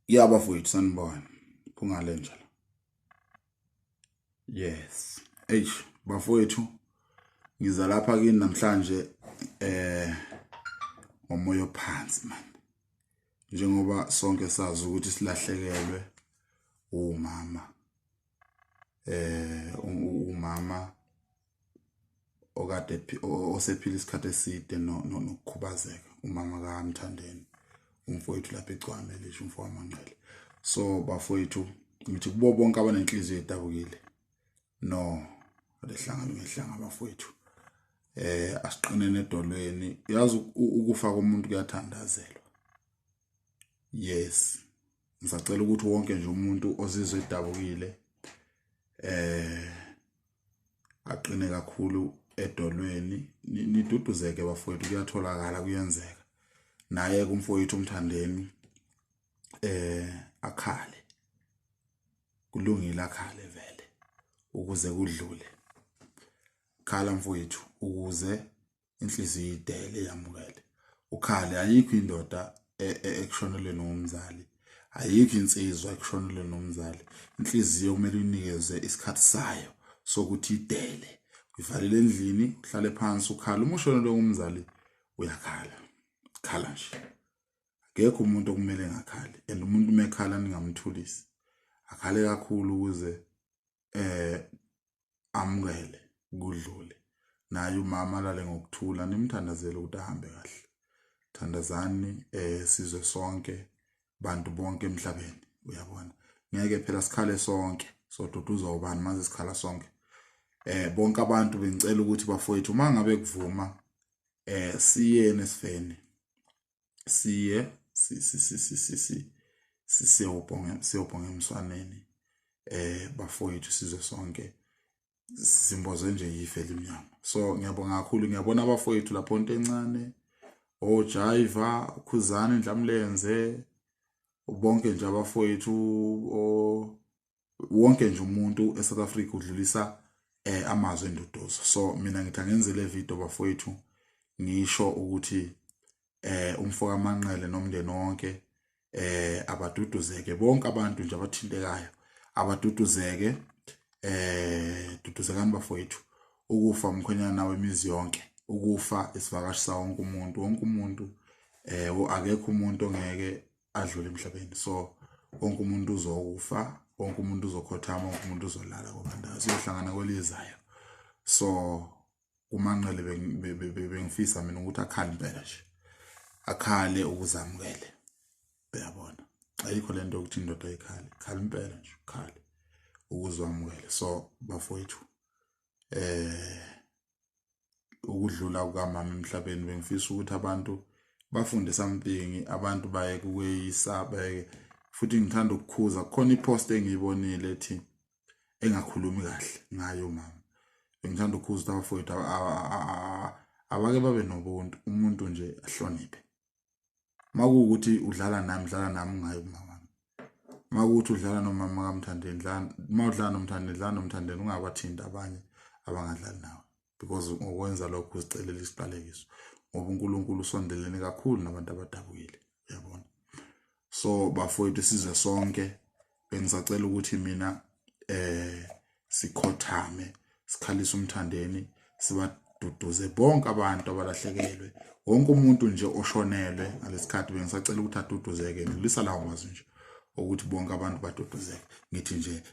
Ya bafowethu sanibona. Kungale njalo. Yes. Eish bafowethu ngiza lapha kini namhlanje ngomoya ophansi man. Njengoba sonke sazi ukuthi silahlekelwe umama. Umama okade osephila isikhathi eside nokukhubazeka umama kaMthandeni umfowethu lapha eGcwame lisho umfo waManqele. So bafowethu ngithi kubo bonke abanenhliziyo edabukile, no lehlanga ngehlanga bafowethu, asiqinene edolweni. Yazi ukufa komuntu kuyathandazelwa. Yes, ngisacela ukuthi wonke nje umuntu ozizwe edabukile aqine kakhulu edolweni, niduduzeke bafowethu, kuyatholakala, kuyenzeka. Naye kumfowethu uMthandeni akhale, kulungile akhale vele ukuze kudlule. Khala mfowethu ukuze inhliziyo idele yamukele, ukhale. Ayikho indoda ekushonelwe nomzali, ayikho insizwa ekushonelwe nomzali. Inhliziyo kumele uyinikeze isikhathi sayo sokuthi idele, uyivalele endlini, uhlale phansi ukhala. Uma ushonelwe ngumzali uyakhala, khala nje. Akekho umuntu okumele engakhali, and umuntu uma ekhala ningamthulisi, akhale kakhulu ukuze amukele kudlule. Naye umama alale ngokuthula, nimthandazele ukuthi ahambe kahle. Thandazani sizwe sonke, bantu bonke emhlabeni, uyabona. Ngeke phela sikhale sonke, soduduzwa ubani mase sikhala sonke. Bonke abantu bengicela ukuthi bafowethu uma ngabe kuvuma siyene esifeni, siye siyobhonga emswaneni bafowethu, sizwe sonke simboze nje yife elimnyama. So ngiyabonga kakhulu, ngiyabona abafowethu lapho into encane oJaiva, Khuzani, Ndlamlenze, bonke nje abafowethu, wonke nje umuntu eSouth Africa udlulisa amazwi enduduzo. So mina ngithi angenze le video bafowethu, ngisho ukuthi umfo kaManqele nomndeni wonke abaduduzeke, bonke abantu nje abathintekayo abaduduzeke. Duduzekani bafowethu, ukufa umkhwenyana wemizi yonke, ukufa isivakashi sa wonke umuntu, wonke umuntu akekho umuntu ongeke adlule emhlabeni. So wonke umuntu uzokufa, wonke umuntu uzokhothama, wonke umuntu uzolala kwabandayo, siyohlangana kwelizayo. So uManqele bengifisa mina ukuthi akhale impela nje, akhale ukuzamukele, uyabona. Ayikho lento yokuthi indoda ayikhale, khala impela nje, ukhale ukuze wamukele. So bafowethu ukudlula kukamama emhlabeni bengifisa ukuthi abantu bafunde something, abantu baye kukweyisa, bayeke futhi. Ngithanda ukukhuza, kukhona ipost engiyibonile ethi engakhulumi kahle ngayo mama. Bengithanda ukukhuza ukuthi abafowethu abake babe nobuntu, umuntu nje ahloniphe. Makuwukuthi udlala nami, dlala nami, ungayi kumama. Makuwukuthi udlala nomama kaMthandeni, dlala. Uma udlala noMthandeni, dlala noMthandeni, ungabathinti abanye abangadlali nawe, because ngokwenza lokho uzicelela isiqalekiso, ngoba uNkulunkulu usondelene kakhulu nabantu abadabukile, uyabona. So bafowethu sizwe sonke bengisacela ukuthi mina sikhothame, sikhalise uMthandeni, sibaduduze bonke abantu abalahlekelwe, wonke umuntu nje oshonelwe ngalesikhathi. Bengisacela ukuthi aduduzeke, ngidlulisa lawo mazwi nje ukuthi bonke abantu baduduzeke. Ngithi nje